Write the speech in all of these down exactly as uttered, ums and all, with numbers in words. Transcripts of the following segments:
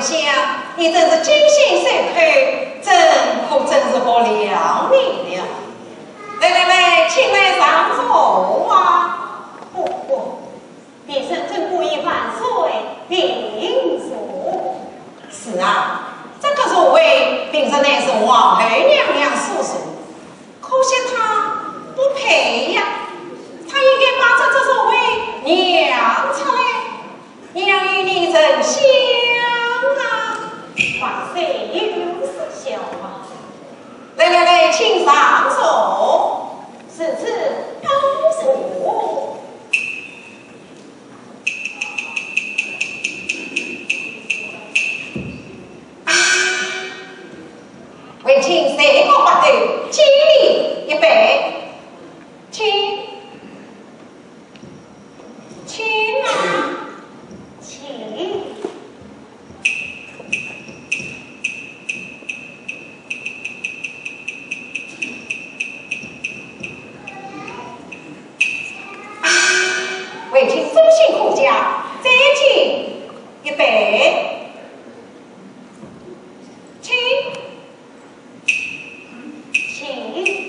想，你真是精心守候，真可真是不了你了。来来来，请来上座啊！不不，平身真不以万岁平坐。是啊，这个座位平日乃是皇后娘娘所坐，可惜她不配呀，她应该把这只座位让出来。 娘与你成亲啊！万岁有此孝啊！来来来，请上座，如此高坐。为请三个八斗敬礼一杯，请。 请啊，请。为请众星顾家再敬一杯，请。 请。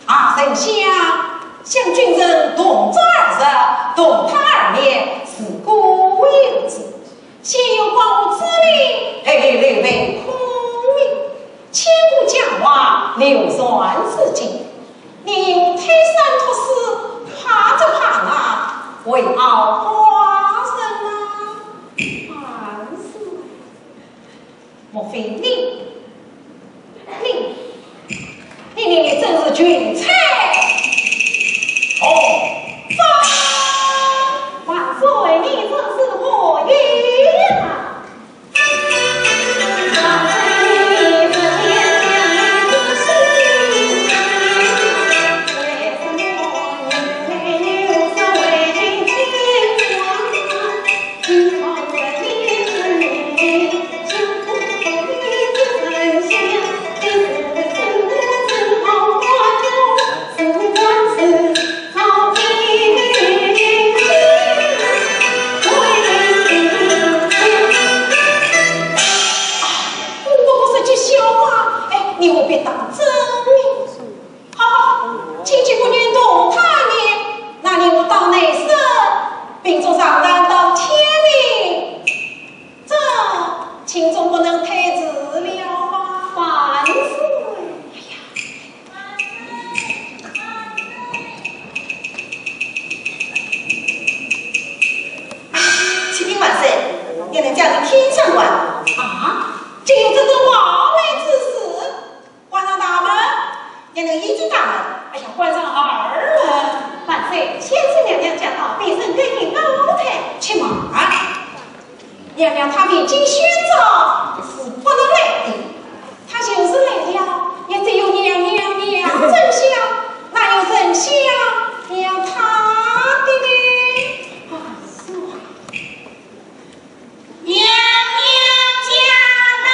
啊，丞相，想君臣同坐而食，同榻而眠，是古有之。先有光武之命，后有刘备孔明，千古佳话，流传至今。你又推三托四，怕这怕那，为傲寡人啊！万岁！ 莫非你，你，你，你，你真是群臣？哦，万岁，你这是何意呀？不过是句笑话，哎，你何必当真呢？ 好，好，好，请君不念动他念，那你我到内室，并作长谈到天明，这请总不能推迟了吧？万岁！哎呀，启禀万岁，你等驾临天香馆。啊，竟有这等冒昧之事？ 关上大门，你等一进大门，哎呀，关上二门。万岁，千岁娘娘驾到，卑臣跟你告退。且慢，娘娘她未经宣召是不能来的，她就是来了，也只有娘娘你丞相，哪有丞相让她的呢？啊，是啊。 娘娘驾到！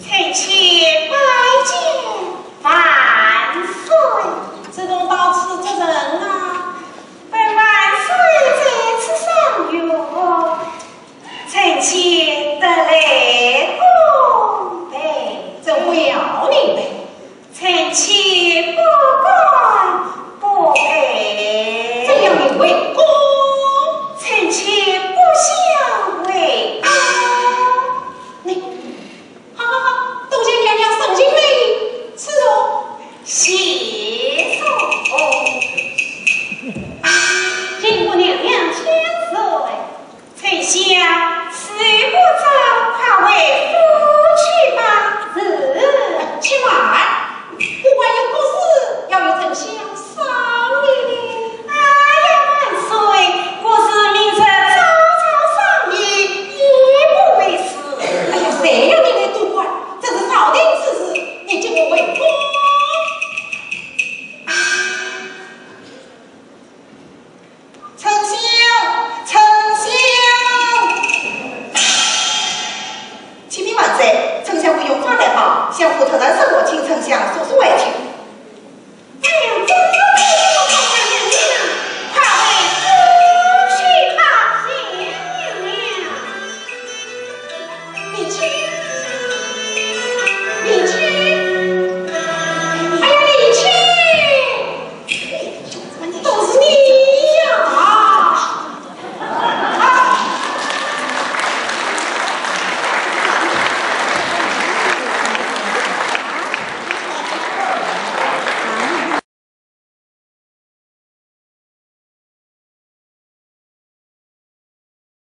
臣妾拜见万岁。自从到此之辰啊，本万岁在此赏月，臣妾特来奉陪。怎会要你陪？臣妾不敢不陪。怎样你为过？臣妾不想为过。你 好好好，多谢娘娘盛情美意，赐座。谢座。请姑娘娘千岁。丞相，时候不早，快回府去吧。是。且慢，我还有国事要与丞相 商议呢？哎呀，万岁，国事明日早早商议，也不为迟。哎呀，谁要你来多管？这是朝廷之事，你叫我为官。丞相，丞相！启禀万岁，丞相不用发来报，相府突然失火，请丞相速速回去。